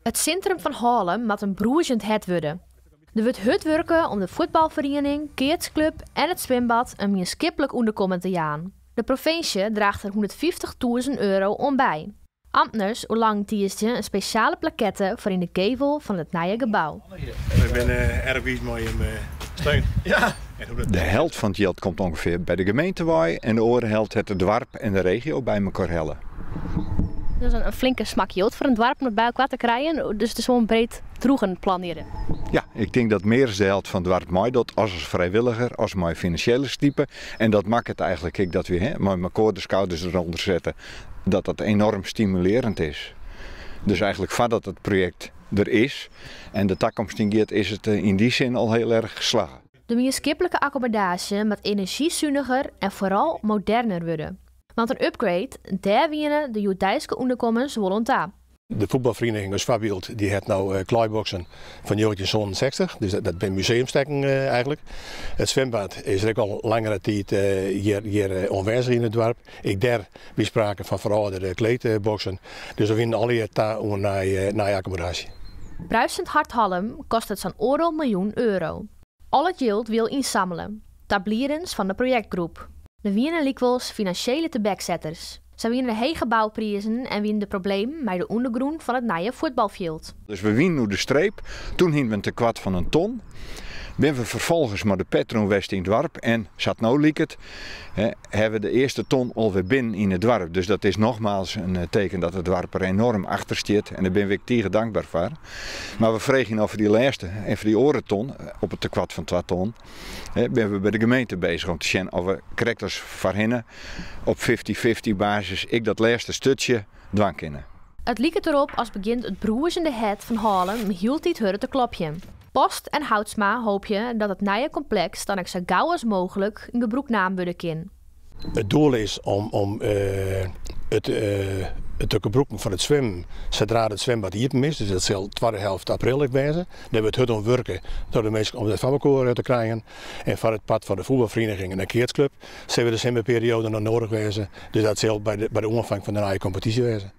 It sintrum fan Hallum moat in brûzjend hert wurde. Der wurdt hurd wurke om de fuotbalferiening, keatsklup en it swimbad in mienskiplik ûnderkommen te jaan. De provinsje draacht der €150.000 oan by. Amtners oerlangen tiisdei in spesjale plakette foar yn de gevel fan it nije gebou. We binne erch wiis mei jim steun. De helt fan it jild komt ûngefear by de gemeente wei en de oare helt hat it doarp en de regio by mekoar helle. Dat is in flinke smak jild foar in doarp om it by elkoar te krijen, dus it is wol in breed droegen plan hjir. Ja, ik tink dat mear as de helt fan it doarp meidocht, as as frijwilliger, as mei finansjele stipe. En dat makket eigentlik ek dat we mei mekoar de skouders derûnder sette, dat dat enorm stimulearjend is. Dus eigentlik foardat it projekt der is en de takomst yn giet, is it yn dy sin al hiel erch slagge. De mienskiplike akkommodaasje moat enerzjysuniger en foaral moderner wurde. Want in upgrade, dêr wiene de hjoeddeiske ûnderkommens wol oan ta. De fuotbalferiening as foarbyld, dy hat no klaaiboksen fan 1967, dus dat binne museumstekken eigentlik. It swimbad is der ek al langere tiid hjir oanwêzich yn it doarp. Ek dêr wie sprake fan ferâlderde kleedboksen, dus we wiene allegear ta oan nije akkommodaasje. Bruisend Hart Hallum kostet sa'n oardel miljoen euro. Al it jild wie al ynsammele, ta blidens fan de projektgroep. Der wiene lykwols finansjele tebeksetters. Sa wiene de hege bouprizen en wiene der problemen mei de ûndergrûn fan it nije fuotbalfjild. Dus we wiene oer de streep. Toen hiene we in tekoart fan in ton. Binne we ferfolgens mei de pet rûn west yn it doarp en sa't no liket, hawwe we de earste ton alwer binnen yn it doarp. Dus dat is nogmaals in teken dat it doarp der enorm achter stiet en dêr binne we ek tige dankber foar. Mar we freegje no foar dy lêste en foar dy oare ton, op it tekoart fan 2 ton, binne we by de gemeente bezich om te sjen oft we krekt as foarhinne op fifty-fifty basis ek dat lêste sturtsje dwaan kinne. It liket derop as begjint it brûzjende hert fan Hallum hieltyd hurder te klopjen. Post en Houtsma hoopje dat it nije kompleks dan ek sa gau as mooglik yn gebrûk naam wurde kin. It doel is om it te gebrûken foar it swimmen sadra't it swimbad iepen is, dus dat sil twadde helte april ek wêze. Dêr wurdt hurd oan wurke troch de minsken om dat foar elkoar te krijen. En foar it part fan de fuotbalferiening en de keatsklup sil de simmerperioade noch nedich wêze, dus dat sil by de oanfang fan de nije kompetysje wêze.